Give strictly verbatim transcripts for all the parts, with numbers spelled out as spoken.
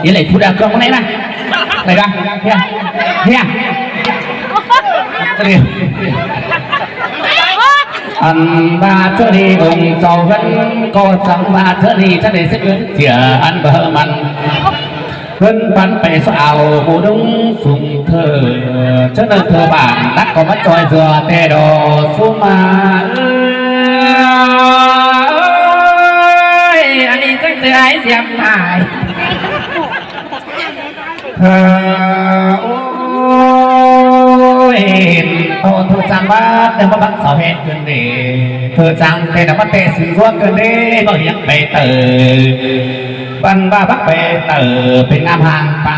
Yế lảy phút đa cơm con này mà. Lảy đa. Hia. Hia. Ăn ꞌva ꞌchớ đi ꞌcóng chảu ꞌhướn ꞌcọ chắng ꞌva ꞌchớ đi chắc đi xếp ꞌhướn chia ăn bơ măn. ꞌHướn păn pay so ao hú đúng sung thơ. ꞌChớ nơ thơ bản đắc ꞌcọ ꞌmá ꞌchoi dưa ꞌtẹ đo sú ma. Ơi, ăn đi chắc thơ ai diêm mai. Thơ ôi, ꞌtô thơ chắng bát, ꞌnhá ꞌmá bắn sáu hẹn cơn đế. Thơ chắng ꞌtẹ đo ꞌmá ꞌtẹ sưng dua cơn đế, ꞌmá hiếng pay tơ. Bắn ꞌva bác pay tơ, pên ngắm hàng pa,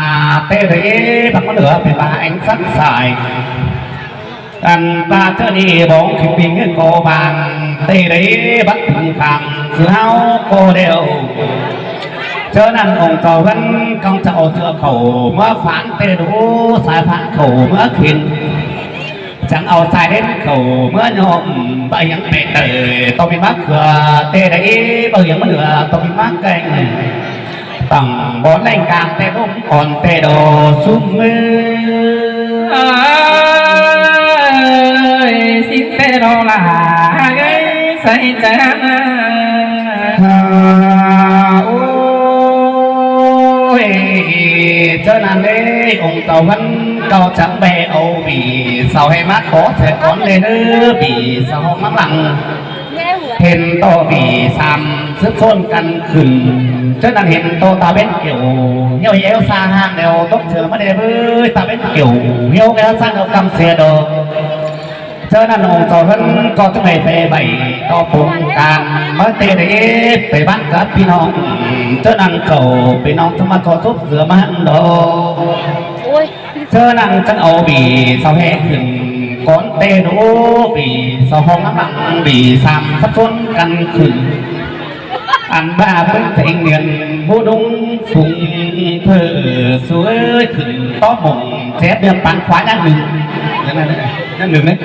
ꞌtẹ đo ꞌmá nưa pên ꞌva anh sắt sai. Ăn ꞌva ꞌchớ đi bóng khinh pin ꞌngớn ꞌcọ bang, ꞌtẹ đo bác tưng khang, sư ꞌháu ꞌcọ đeo. ꞌChớ ꞌnặn ꞌcóng chảu ꞌhướn ꞌcóng chảu ꞌchưa khảu, ꞌmá phán ꞌtẹ đo, sai phán khảu ꞌmá khên. Chắng au sai đến khảu, ꞌmá nhom, ꞌva hiếng pay tơ, ꞌtô pên ꞌmá khưa, ꞌtẹ đo, ꞌva hiếng ꞌmá nưa, ꞌtô pên ꞌmá keng. Tẳng bón leng cang ꞌtẹ ꞌnôm ón ꞌtẹ đo sung ơi. Ơi, xin ꞌtẹ đo là gai sai chắng. Ha, ôi, ꞌchớ ꞌnặn đế, ꞌcóng chảu ꞌhướn ꞌcọ chắng bê au bỉ, sau ꞌhê ꞌmá có sẽ cón lên ư bỉ, sau ꞌmá lăng. Hên ꞌtô bỉ sam sứp ꞌsốn căn khửn. ꞌChớ ꞌnặn hên ꞌtô ta bến kiểu, ꞌhiếu ꞌhiếu xa ꞌhang đeo tốc chưa ꞌmá đe ꞌvới ta bến kiểu, ꞌhiếu ꞌhiếu xa đeo căm xe đo. ꞌChớ ꞌnặn ꞌcóng chảu ꞌhướn ꞌcọ ꞌchớ bày bày bày ꞌtô phung can, ꞌmá ꞌtẹ đo pay bắn cắp ꞌpi ꞌnọng. ꞌChớ ꞌnặn khảu ꞌpi ꞌnọng ꞌchớ ꞌmá ꞌchọ súp dưa ꞌmá ꞌhặn đo. Ôi. ꞌChớ ꞌnặn chắng au bỉ sau ꞌhê khửn cón ꞌtẹ đo bỉ sau ꞌhóng ꞌmá măng bỉ sam sắp ꞌsốn căn khửn. Ăn ꞌva ꞌpứng thanh niên bố đúng phung thơ suối khửn tó mông chép điêm pán khóa nhắc nưng. Nhắc nưng đấy.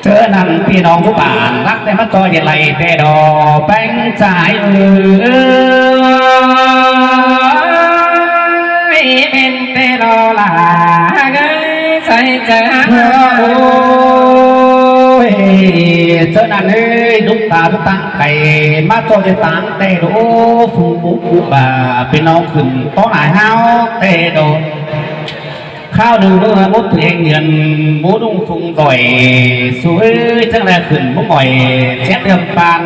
ꞌChớ ꞌnặn ꞌpi ꞌnọng ꞌchớ bản lắc ꞌtẹ ꞌmá ꞌchoi ꞌdệt lay ꞌtẹ đo ꞌpéng chai ơi, ꞌmen ꞌtẹ đo là gai sai chắng. Ôi, ꞌchớ ꞌnặn ơi, đúc ta đúc tang cay, ꞌmá ꞌchoi ꞌdệt tang ꞌtẹ đo, phung cú cú bà, ꞌpi ꞌnọng khửn tó nải ꞌháu ꞌtẹ đo. Kháo nưng ꞌmứa mốt thử ꞌhêng nghiên, bố đung phung doi, suối chắng ꞌlẹ khửn mốt ngỏi, chép điêm pan.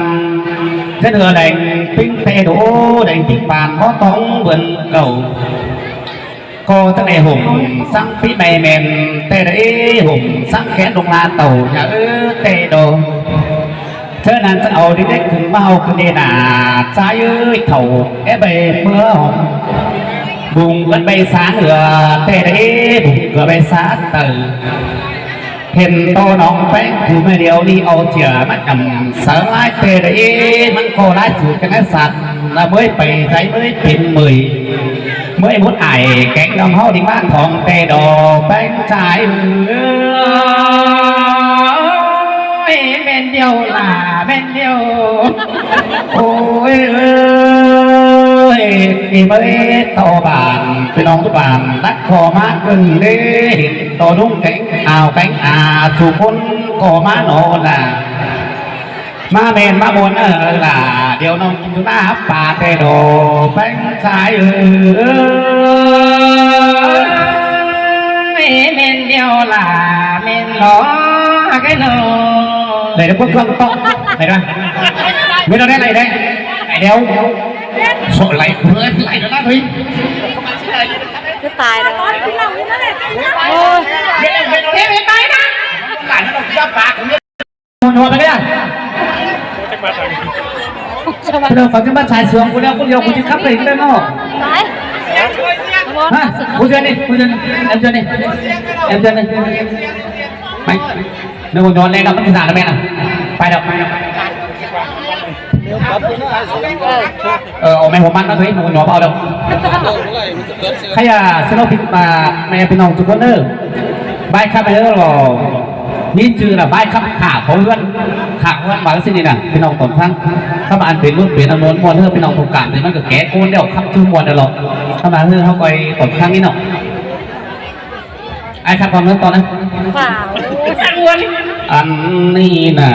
Chắng ꞌhứa đeng ꞌpính ꞌtẹ đô, đeng ꞌpính pan, bó tóng bươn cầu. ꞌCọ chắng ꞌlẹ hổm săng pí mè mèn, ꞌtẹ đô ế hổm săng khén đông la tàu, nhà ư ꞌtẹ đô. ꞌChớ ꞌnặn chắng au đi đếc khửn ꞌmá ꞌhụ khửn đi nả, ꞌchái ơi thảu, é bày ꞌmứa hỏng. Bung ꞌcắn bày sáng ưa, ꞌtẹ đô ế, bung ꞌcọ bày sáng tờ. Hên tô nong ꞌpéng, khửn mê điêu đi au chia, ꞌmá chăm sớ lai, ꞌtẹ đô ế, ꞌmắn ꞌcọ lai sủi căn ái sạt, là ꞌmới pay, cháy ꞌmới pên mười. ꞌMới mốt ải, kéng đong ꞌháu đi ꞌmá thong ꞌtẹ đô, ꞌpéng chai ơi. Ôi, ꞌmen điêu là ꞌmen điêu. Ôi ơi, đi ꞌmới tô bản, ꞌpi ꞌnọng ꞌchớ bản, đắc ꞌcọ ꞌmá ꞌcứn đế, hên tô đúng kéng, ao kéng, a, su cốn ꞌcọ ꞌmá nô là. ꞌMá ꞌmen ꞌmá muôn ơ là, điêu ꞌnọng kin tu ꞌná hắp pa ꞌtẹ đô, ꞌpéng chai ơi. Ôi, ꞌmen điêu là ꞌmen ló, cái nô. Đảy đéo ꞌcọ ꞌcọ ꞌtọ. Đảy đéo. ꞌMen ló đéo đảy đéo. Đảy đéo. Sội lay, lay, lay nó đéo thôi. Cứ tài rồi. Ôi. ꞌMen ló đéo, ꞌmen ló đéo. Lay nó đéo, ꞌpá, ꞌcọ ꞌmen. Ngồi nhòm ꞌmá cái à? Cái đầu có cái bát chai sướng, cô đeo, cô đeo, cô chứ khắp đây, cái đây nó. Đấy. Hả? Cô Duyên đi, cô Duyên đi. Em Duyên đi. Em Duyên đi. Mày, nếu mà nhón lên là mất cái giả là mẹ nào. Phải đâu. Ờ, ổ mày hổ măn nó thấy, mà còn nhón bao đâu. Hay à, xin lỗi, mà mày bên lòng tụi con nữa. Bài khắp mày nữa rồi. ꞌMí ꞌchư là ꞌvái khắp khả khóa ꞌhướn, khả ꞌhướn báu ꞌsịn ꞌnị nả, ꞌpi ꞌnọng tỏn ꞌphắng. Khắp ăn pên ꞌmướng pên ăn ꞌmuôn ꞌmuôn ꞌhứ ꞌpi ꞌnọng thông cảm thì ꞌmắn ꞌcọ ké ꞌcốn ꞌlẹo khắp ꞌchư ꞌmuôn ꞌnị lo. Khắp ăn ꞌhứ ꞌháu ꞌcoi tỏn ꞌphắng ꞌnị ꞌnọng. Ai khắp khóa ꞌhướn tỏn ꞌnị. Ăn ꞌnị nả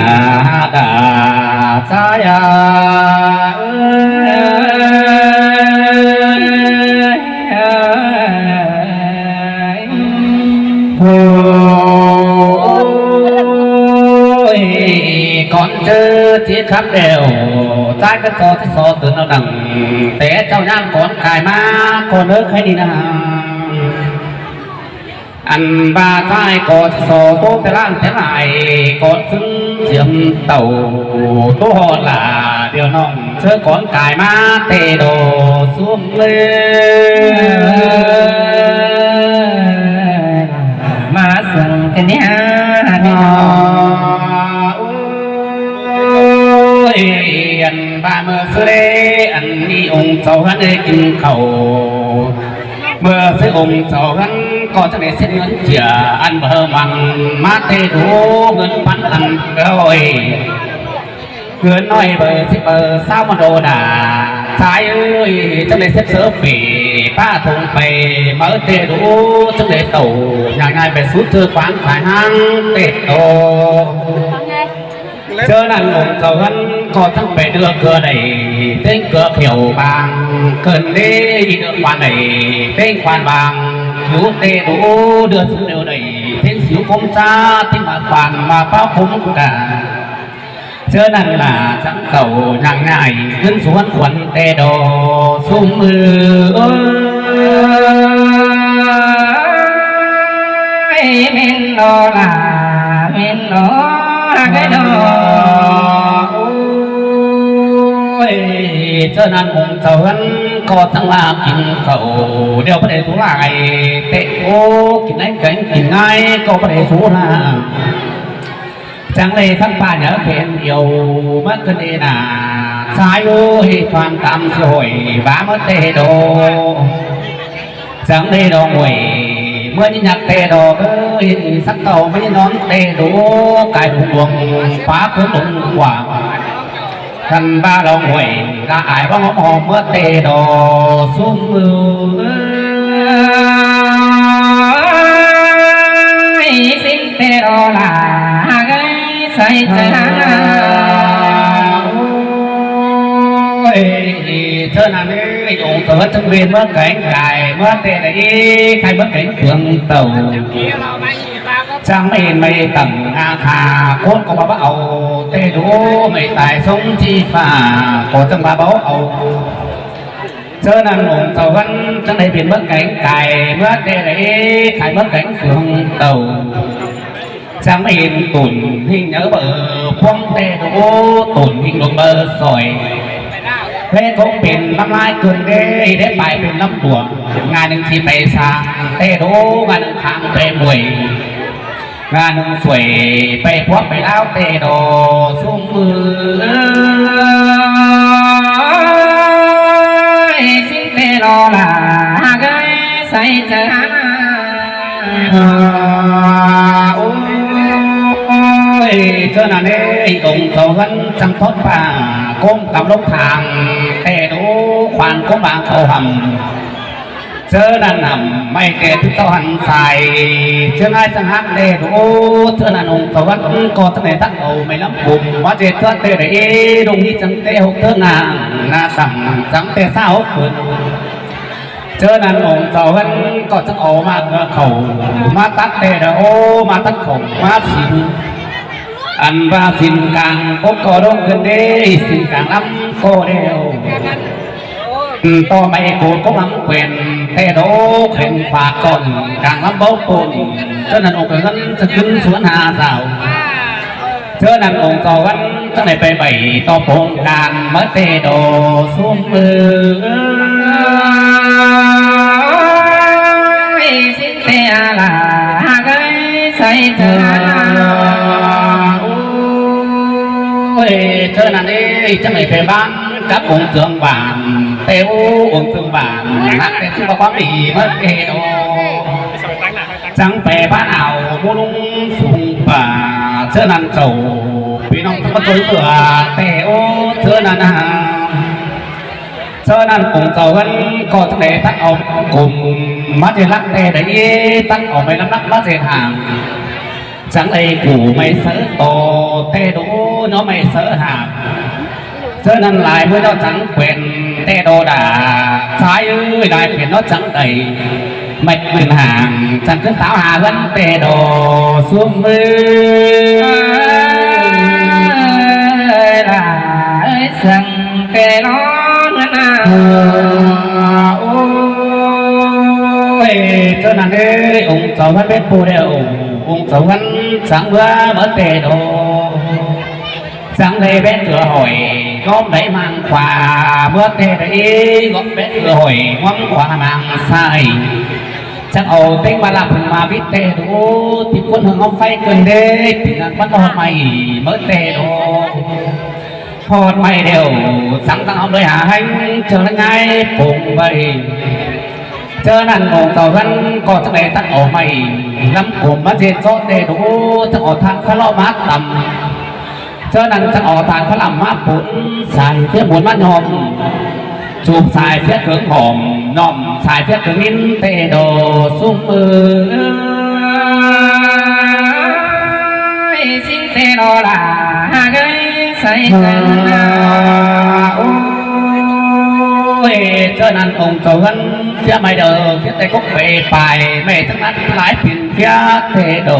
đa sai a. Ôi, cón ꞌchớ ꞌchí khắp đẻo, ꞌchái cắt so ꞌchí so tứn au đẳng, té ꞌchạu ꞌnhám cón cai ꞌmá, cón ꞌnớ khay đi nả. Ăn ꞌva ꞌchái ꞌcọ ꞌchí so ꞌtố té ꞌláng té lai, cón ꞌsướng chiếm tảu ꞌtố ꞌhọt lả, điêu ꞌnọng ꞌchớ cón cai ꞌmá té đo ꞌsúm ꞌlế. ꞌMá sương ꞌtẹ ꞌnị hả? Ôi, ăn ꞌva ꞌmưa ꞌsứ ꞌlế, ăn ꞌnị ống chảu ꞌhướn ꞌnị kin khảu. ꞌMưa ꞌsứ ống chảu ꞌhướn ꞌcọ chắng đảy sếp ꞌngớn chia, ăn báu ꞌmắn ꞌmá té đu ꞌngớn păn ăn ꞌcoi. ꞌNgớn ꞌnọi báu sếp báu ꞌsáo ꞌmắn đô nả. Sai ơi, chắng đảy sếp ꞌsớ pê, ꞌpá thông pay, máư té đu, chắng đảy tảu, nhả ꞌngai pay sú ꞌchư quán phải háng, té đu. ꞌChớ ꞌnặn ống chảu ꞌhướn ꞌcọ chắng pay đưa ꞌcưa đảy, ꞌtếng ꞌcưa khẻo bang, ꞌcợn đế đi đưa khoan đảy, ꞌtếng khoan bang, dú té đu, đưa sú điêu đảy, ꞌtếng síu cốm ꞌchá, ꞌtếng ꞌmá khoan ꞌmá páo cốm cả. ꞌChớ ꞌnặn lả chắng tảu nhẳng nhải, ꞌcứn sú ꞌhướn khuôn té đo, ꞌsúm ư ơi, ꞌmen đo lả, ꞌmen đo, ꞌmen đo. Ôi, ꞌchớ ꞌnặn ống chảu ꞌhướn ꞌcọ chắng ꞌva kin khảu, điêu báu đảy sú lai, té ố, kin ꞌnái kéng kin ꞌnái ꞌcọ báu đảy sú lai. Chắng đảy khắp ꞌpá nhớ khen iu, ꞌmá ꞌcợn đi nả, sai ơi, khoan tăm ꞌsứ ꞌhọi, ꞌva ꞌmá té đo. Chắng đảy đo ꞌnguội, ꞌmưa ꞌnị nhặt té đo, ơ, hên sắc tảu ꞌmá ꞌnị ꞌnón té đu, cai đu luông, pá cú đung quảng. Khăn ꞌva đo ꞌnguội, đa ải ꞌva ngóm hom ꞌmá té đo, ꞌsúm ư ơi, ꞌsịn té đo lả, ꞌhặc ơi, sai ꞌchớ hả. Ôi, ꞌchớ ꞌnặn ới, ống chảu ꞌhướn chắng ꞌvến ꞌmá kéng cai, ꞌmá té đảy, khay ꞌmá kéng phướng tảu. Chắng ꞌmá hên ꞌmạy tẳng a khả, ꞌcốn ꞌcọ ꞌva báu au, té đu ꞌmạy tai sống chi phả, ꞌcọ chắng ꞌva báu au. ꞌChớ ꞌnặn ống chảu ꞌhướn chắng đảy pên ꞌmá kéng cai, ꞌmá té đảy, khay ꞌmá kéng phướng tảu. Chắng ꞌmá hên tủn ꞌhinh nháư báu phuông té đu, tủn ꞌhinh đuông báu sỏi. Lé cốc pên ꞌlắm ꞌlái ꞌcợn đé, đé pay pên ꞌlắm đuông. Ngả ꞌnưng ꞌchí pay sang té đu, ngả ꞌnưng khang pay muối. Ngả ꞌnưng suối pay phuốp pay ꞌláo té đo, ꞌsúm ư ơi, ꞌsịn té đo lả, ꞌhặc ơi, sai ꞌchớ hả. Ôi, ꞌchớ ꞌnặn ới, ống chảu ꞌhướn chắng thót pá, cốm căm lốc thang, té đu, khoan cốm bang khảu hẳn. ꞌChớ ꞌnặn hẳn, ꞌmạy té thứ tảu hẳn sai, ꞌchớ ꞌngai chắng hắc té đu, ꞌchớ ꞌnặn ống chảu ꞌhướn ꞌcọ chắng đảy tắt au ꞌmạy ꞌlắm cốm, ꞌmá ꞌdệt ꞌchớ té đảy, đông ꞌnị chắng té hốc thớ nả, nả tẳng chắng té ꞌsáo hốc phớn. ꞌChớ ꞌnặn ống chảu ꞌhướn ꞌcọ chắng au ꞌmá ꞌcưa khảu, ꞌmá tắt té đu, ꞌmá tắt khảu, ꞌmá sín. Ăn ꞌva sín cang cốc ꞌcọ đông ꞌcợn đé, sín cang ꞌlắm ꞌcọ đeo. Tó ꞌmạy cốm cốc ꞌlắm quen, té đu khen khoác chón, cang ꞌlắm báu pôn. ꞌChớ ꞌnặn ống chảu ꞌhướn chắng ꞌcứn suốn ha dảo. ꞌChớ ꞌnặn ống chảu ꞌhướn chắng đảy pay ꞌvạy tó pông đan ꞌmá té đo, ꞌsúm ư ơi, ꞌsịn té lả, ꞌhặc ơi, sai ꞌchớ hả. Ôi, ꞌchớ ꞌnặn ới, chắng đảy pay bản cắp ống trưởng bản, té ú ống trưởng bản, ꞌhặc té ꞌchư ꞌva quán đi ꞌmá té đo. Chắng pay bản au ꞌmú ꞌlung sung bản. ꞌchớ ꞌnặn chảu ꞌpi ꞌnọng ꞌchắng ꞌmá ꞌtoi ꞌcọ ꞌtẹ ꞌố ꞌchớ ꞌnặn ꞌnớ. ꞌChớ ꞌnặn ống chảu ꞌhướn ꞌcọ chắng đảy tắt au cốm ꞌmá ꞌdệt lắc ꞌtẹ đảy, tắt au ꞌmạy ꞌlắm lắc ꞌmá ꞌdệt hang. Chắng đảy cú ꞌmạy sáư tô ꞌtẹ đu, ꞌnhó ꞌmạy sáư hang. ꞌChớ ꞌnặn lai ꞌmưa ꞌnhó chắng quên ꞌtẹ đu đa. Sai ơi, lai quên ꞌnhó chắng đảy ꞌmạy quên hang, chắng ꞌcứn táo ha ꞌhướn ꞌtẹ đu. Súm ơi, lai ơi, săng ꞌtẹ đu ꞌnặn ꞌnớ. Ôi, ꞌchớ ꞌnặn ơi, ống chảu ꞌhướn bết pu đeo, ống chảu ꞌhướn chắng ꞌmưa ꞌmá ꞌtẹ đu. Chắng đảy bét ꞌcọ hỏi, góp đảy ꞌmáng khua, ꞌmưa ꞌtẹ đảy, góp bét ꞌcọ hỏi, ꞌmáng khua ꞌmáng sai. Chắng au ꞌtếng ꞌmá ꞌlạp ꞌpứng ꞌmá vít ꞌtẹ đu, ti ꞌcốn hơng ꞌhóm ꞌpháy ꞌcợn đế, ꞌpi ꞌnặn ꞌmắn ꞌhọt ꞌmạy, ꞌmá ꞌtẹ đu. ꞌHọt ꞌmạy đeo, chắng tẳng ꞌhóm đuối hả ꞌhéng, ꞌchớ ꞌnặn ꞌngai pông ꞌvạy. ꞌChớ ꞌnặn ống chảu ꞌhướn ꞌcọ chắng đảy tắt au ꞌmạy ꞌlắm cốm ꞌmá ꞌdệt chót ꞌtẹ đu, chắng au than khá lo ꞌmá tăm. ꞌChớ ꞌnặn chắng au than khá lo ꞌmá pun, sai ꞌpía pun ꞌmá ꞌnhọm. Chụp sai ꞌpía cớng hỏm, ꞌnhọm sai ꞌpía cớng ꞌnịn ꞌtẹ đu. Súm ơi, sính ꞌtẹ đu la, ha ơi, sai ꞌchớ ꞌnặn. Ôi, ꞌchớ ꞌnặn ống chảu ꞌhướn ꞌpía ꞌmạy đeo, ꞌpía ꞌtẹ cốc pay pay, ꞌmạy chắng ꞌnặn lai pên ꞌpía ꞌtẹ đu.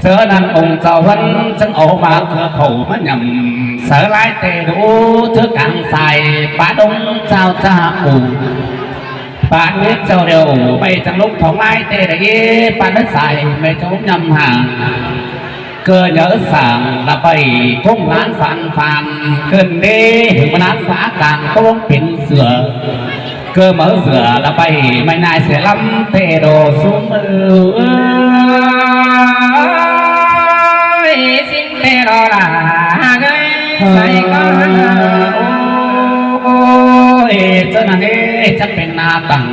ꞌChớ ꞌnặn ống chảu ꞌhướn chắng au ꞌmá ꞌcưa khảu ꞌmá ꞌnặm, sáư lai ꞌtẹ đu, ꞌchớ cang sai, pá đông chao cha ủ. Pá mết chao đeo, ꞌmạy chắng lốc thong lai ꞌtẹ đu, pá mết sai, ꞌmạy chắng lốc ꞌnặm hang. ꞌCọ ꞌnhớ sảng ꞌlạ ꞌvạy, ꞌcốn ꞌlán phán phán, ꞌcợn đế, hưng ꞌmá ꞌnán phá cang, ꞌcọ lông pên sửa. ꞌCọ máư sửa ꞌlạ ꞌvạy, ꞌmạy nai sia ꞌlắm ꞌtẹ đu. Súm ơi, sính ꞌtẹ đu la, ha ơi, sai ꞌcọ ꞌnặn. Ôi, ꞌchớ ꞌnặn ê, chắng pên ꞌna tẳng,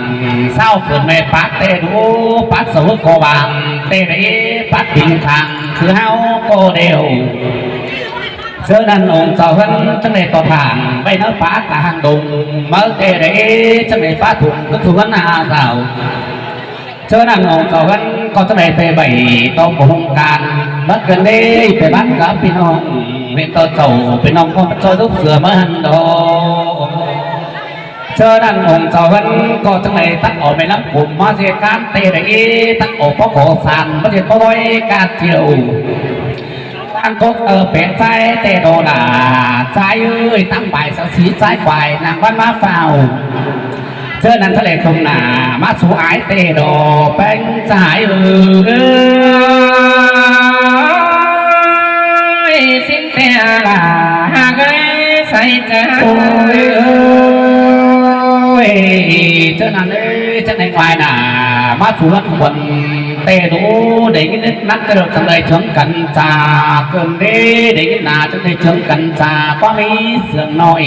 ꞌsáo phôn ꞌmạy pát ꞌtẹ đu, pát sáư ꞌcọ bang, ꞌtẹ đu, pát pin khang, cứ ꞌháu ꞌcọ đeo. ꞌChớ ꞌnặn ống chảu ꞌhướn chắng đảy tót hang, ꞌvạy ꞌnớ pá cả hang đông, máư ꞌtẹ đu, chắng đảy pá thủng, ꞌcứn sú ꞌhướn ha dảo. ꞌChớ ꞌnặn ống chảu ꞌhướn ꞌcọ chắng đảy pay ꞌvạy, tó ꞌcọ hông can, bát ꞌcợn đế, pay bát cắp ꞌpi ꞌnọng, huyện tó chảu, ꞌpi ꞌnọng ꞌcọ ꞌmá ꞌchoi dốc sửa máư hăn đu. ꞌChớ ꞌnặn ống chảu ꞌhướn ꞌcọ chắng đảy tắt au ꞌmạy ꞌlắm cốm ꞌmá ꞌdệt cán ꞌtẹ đu, tắt au pó khổ san, ꞌmá ꞌdệt pó đói cá chiêu. Tẳng cốc ơ pên sai ꞌtẹ đu la, sai ơi, tẳng bài sa sí sai quài, nẳng ꞌvắn ꞌmá phao. ꞌChớ ꞌnặn ꞌchớ đảy thông nả, ꞌmá sú ải ꞌtẹ đu, ꞌpéng sai ơi. Ôi, sính ꞌtẹ la, ha ơi, sai ꞌchớ. Ôi, ôi, ꞌchớ ꞌnặn ê, chắng đảy quài nả, ꞌmá sú ꞌlắm khuôn ꞌtẹ đu, đảy ꞌnịn ꞌnặn ꞌtẹ đu, chắng đảy chướng căn cha, ꞌcợn đế, đảy ꞌnịn ꞌna, chắng đảy chướng căn cha, ꞌquám ꞌmí sương ꞌnọi.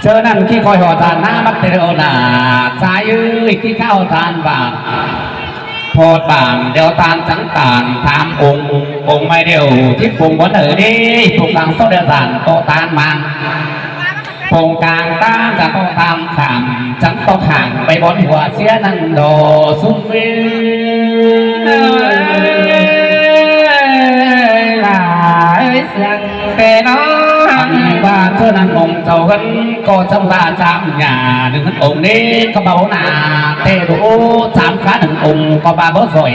ꞌChớ ꞌnặn ꞌkí khỏi ꞌhọt ꞌtan ꞌná ꞌmắt ꞌtẹ đu la, sai ơi, ꞌkí kháo ꞌhọt ꞌtan bản. ꞌHọt bản đeo ꞌtan chắng ꞌtan, tham ống, ống ꞌmạy đeo, thíp ống bón hảư đế, pông cang só đeo dản, ꞌtọ ꞌtan mang. Pông cang ꞌtan, chắng ꞌtọ ꞌtan khảm, chắng ꞌtọ khảm, pay bón hua sia ꞌnặn đu. Súm ơi, la ơi, săng ꞌtẹ đu. Ăn ꞌva ꞌchớ ꞌnặn ống chảu ꞌhướn ꞌcọ chắng ꞌva chăm nhà, ꞌnưng ꞌhướn ống đế ꞌcọ báu nả ꞌtẹ đu, chăm cá ꞌnưng ống ꞌcọ ꞌva báu ꞌdội.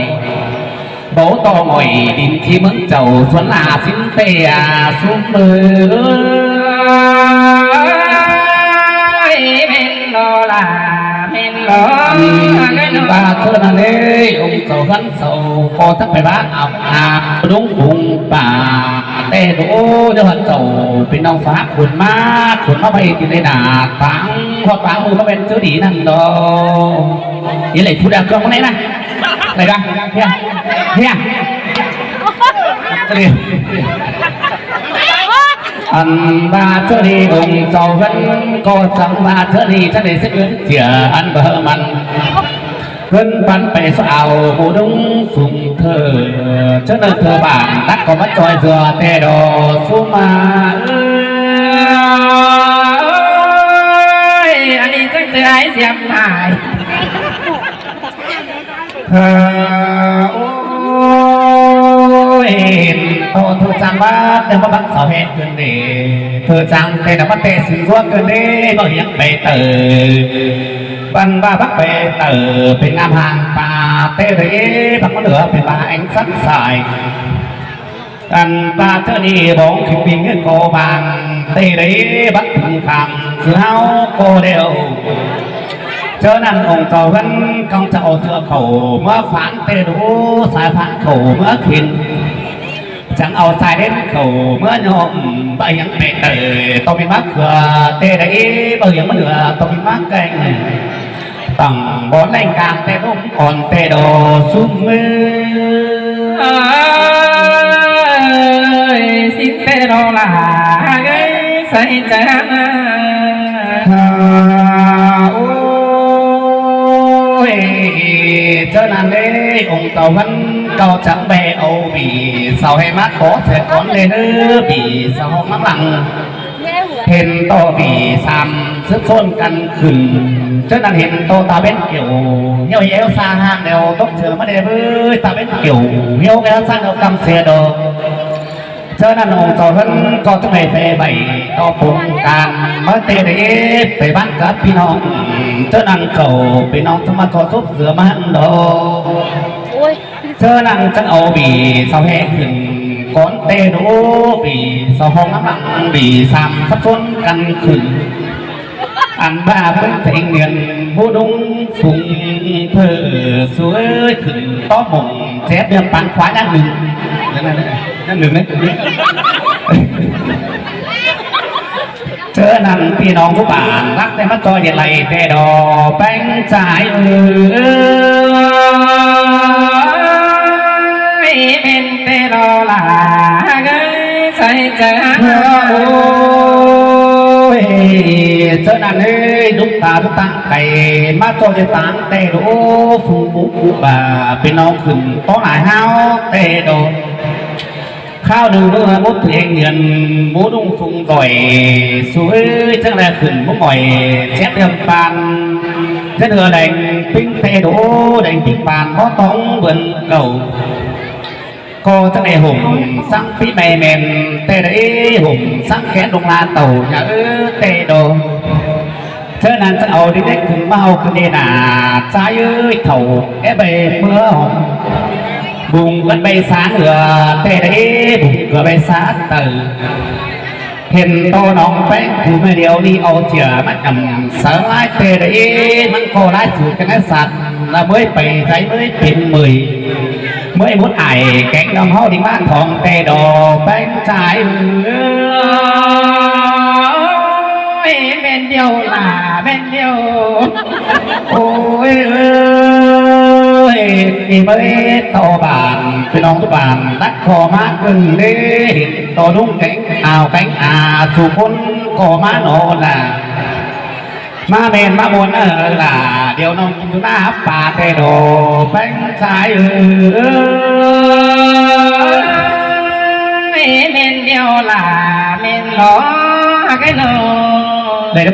Báu ꞌtọ ꞌngọi đin ꞌchí ꞌmướng chảu suốn la sính ꞌtẹ, súm ơi. Ôi, ꞌmen đu la, ꞌmen đu. Ăn ꞌva ꞌchớ ꞌnặn ê, ống chảu ꞌhướn sau ꞌcọ chắng pay bát au, a, đúng phung pá ꞌtẹ đu, ꞌnhó ꞌhọt chảu ꞌpi ꞌnọng sa hắc khuôn ꞌmá, khuôn ꞌmá pay tin đảy nả, táng ꞌhọt páng ꞌmự ꞌmá ꞌmen ꞌchớ đi ꞌnặn đu. Yến Lệ Phú Đà Cương con này này. Này ba. Hiền. Hiền. Ăn ꞌva ꞌchớ đi ống chảu ꞌhướn ꞌcọ chắng ꞌva ꞌchớ đi, chắng đi sếp ứn chia ăn bơ măn. ꞌcứn păn pay ꞌsớ au ꞌmú ꞌlống sung thơ, ꞌchớ ꞌnặn thơ bản đắc ꞌcọ ꞌmá ꞌchoi dưa ꞌtẹ đo ꞌsúm ꞌmá. Ơi, ăn ꞌnị chắc ꞌchớ ai diêm lai. Thơ, ôi, ꞌto thơ chang bát, ꞌtẹ ꞌmá bác sau ꞌhẹn ꞌcứn đê. Thơ chang ꞌtẹ ꞌnặn ꞌmá ꞌtẹ sưng ꞌdua ꞌcứn đê, ꞌmá hiếng pay tở. Băn ba bác pay tở, pên ꞌnam hang pa, ꞌtẹ đảy, bác ꞌmá lửa, pên ba anh sắp sai. Ăn ba ꞌchớ đi bóng khinh binh ꞌcọ bang, ꞌtẹ đảy, bác phung khăm, sư ꞌháu ꞌcọ đeo. ꞌChớ ꞌnặn ống chảu ꞌhướn ꞌcóng chảu ꞌchưa khảu ꞌmá phán ꞌtẹ đu, sai phán khảu ꞌmá khên. Chắng au sai đến khảu ꞌmá nhom, ꞌmá hiếng pay tở, ꞌto ꞌmí mắc khưa, ꞌtẹ đảy, ꞌmá hiếng ꞌmá lửa, ꞌto ꞌmí mắc keng. Tẳng bón leng cang ꞌtẹ ꞌnôm ón ꞌtẹ đo ꞌsúm ꞌmá. Ơi, xin ꞌtẹ đo là gai sai chang. Ôi, ꞌchớ ꞌnặn đê, ống chảu ꞌhướn ꞌcọ chắng ꞌvẹ au ꞌvị sau ꞌhê ꞌmá có ꞌsẹ cón đê ꞌnớ, ꞌvị sau ꞌhọt ꞌmá lăng. Hên ꞌto ꞌvị sam sứp ꞌsốn căn khửn. ꞌChớ ꞌnặn hên ꞌto ta ꞌvến kiẻo, ꞌhiếu ꞌhiếu sa hang đeo tốc chưa ꞌmá đê ꞌvới, ta ꞌvến kiẻo, ꞌhiếu ꞌhiếu sa đeo ꞌcắm sia đo. ꞌChớ ꞌnặn ống chảu ꞌhướn ꞌcọ ꞌchớ ꞌnị pay vảy ꞌto phung can ꞌmá ꞌtẹ đảy pay bát cắp ꞌpi ꞌnọng. ꞌChớ ꞌnặn khảu ꞌpi ꞌnọng ꞌchọ ꞌmá ꞌchọ súp dưa ꞌmá ꞌhặn đo. ꞌChớ ꞌnặn chắng au ꞌvị sau ꞌhê khửn cón ꞌtẹ đu, ꞌvị sau ꞌhọt ꞌmá lăng, ꞌvị sam sắp ꞌsốn căn khửn. Ăn ba ꞌpứng thanh niên ꞌmú ꞌlống sung thơ, ꞌsúm ꞌmá khửn tó mông chép ꞌliêm păn khóa ꞌnhắng ꞌnưng. ꞌNhắng ꞌnưng ꞌnị. ꞌChớ ꞌnặn ꞌpi ꞌnọng ꞌmú bản lắc ꞌtẹ ꞌmá ꞌchoi đảy lai ꞌtẹ đo ꞌpéng ꞌchái ơi. Mên ꞌtẹ đo là gai sai chang. Ôi, ꞌchớ ꞌnặn ới, đúc ta đúc táng cay, ꞌmá ꞌchoi đảy táng ꞌtẹ đu, phung cú cú bà, ꞌpi ꞌnọng khửn tó nải ꞌháo ꞌtẹ đo. Kháo ꞌnưng ꞌmứa mốt thử ꞌhêng nghiên, ꞌmú ꞌlống phung doi, ꞌsúm ơi, chắng đảy khửn ꞌmú ꞌngọi, chép ꞌliêm păn. Chắng ꞌhứa đeng ꞌpính ꞌtẹ đu, đeng ꞌpính păn, bó tóng bươn cảu. ꞌCọ chắng đảy hổm sắng pí me men, ꞌtẹ đảy hổm sắng khén đông la tảu, nhà ư ꞌtẹ đo. ꞌChớ ꞌnặn chắng au đi đếc khửn ꞌmá ꞌhụ ꞌcứn đê nả, ꞌchái ơi, thảu é ꞌvạy ꞌmứa hỏng. Bung ꞌcắn ꞌvạy sán ưa, ꞌtẹ đảy bung ꞌcọ ꞌvạy sán tảu. Hên ꞌto ꞌnọng ꞌpéng phủ ꞌme điêu ꞌnị au ꞌchựa ꞌmá chăm sáư lai ꞌtẹ đảy, ꞌmắn ꞌcọ lai sửa căn ꞌnái săn, ꞌla ꞌmới pay sáư ꞌmới pên ꞌmới. ꞌMới mốt ải kéng ꞌnọng ꞌháu đi ꞌmá thỏng ꞌtẹ đo ꞌpéng ꞌchái ơi. Ôi, mên điêu là mên điêu. Ôi ơi, ꞌnị ꞌmới ꞌto bản, ꞌpi ꞌnọng ꞌto bản, đắc ꞌcọ ꞌmá ꞌcứn đê, hên ꞌto ꞌlống kéng, ao kéng a, su ꞌcốn ꞌcọ ꞌmá ꞌnọ là. ꞌMá mên ꞌmá muôn ơ là, điêu ꞌnọng kin tu ꞌná hắp pa ꞌtẹ đo ꞌpéng ꞌchái ơi. Mên điêu là mên lo, cái lo. Đảy đắc